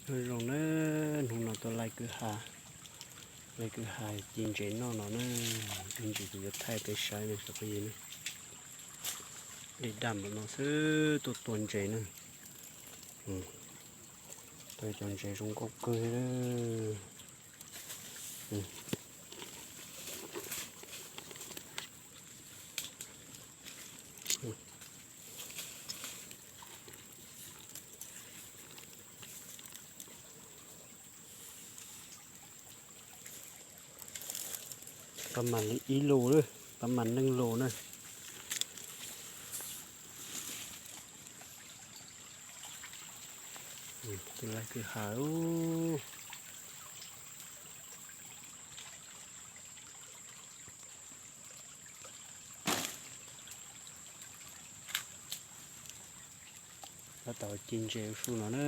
Nyob zoo na, hnub no tuaj laij kwj ha, laij kwj ha ci ntses noj no na, ib ntsis kuv yuav thaij peb saib na cov phooj ywg na. Dej daj npaum no xwb tuaj tua ntses na. Tua cov ntses zoo nkauj kawg li. Pab mas li ib lus na, pab mas neej lus na. Tus laij kwj ha. Tab tom ci ntses ua su no na.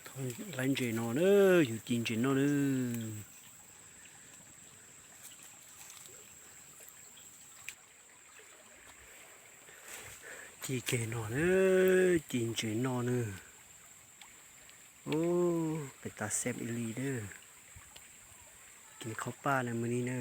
Thaum laij ntses no na, yus ci ntses noj na. Ci kiag no na, ci ntses noj na. Ub, pem tas xeeb ib li na. Ci qhov paj na, mus ni na.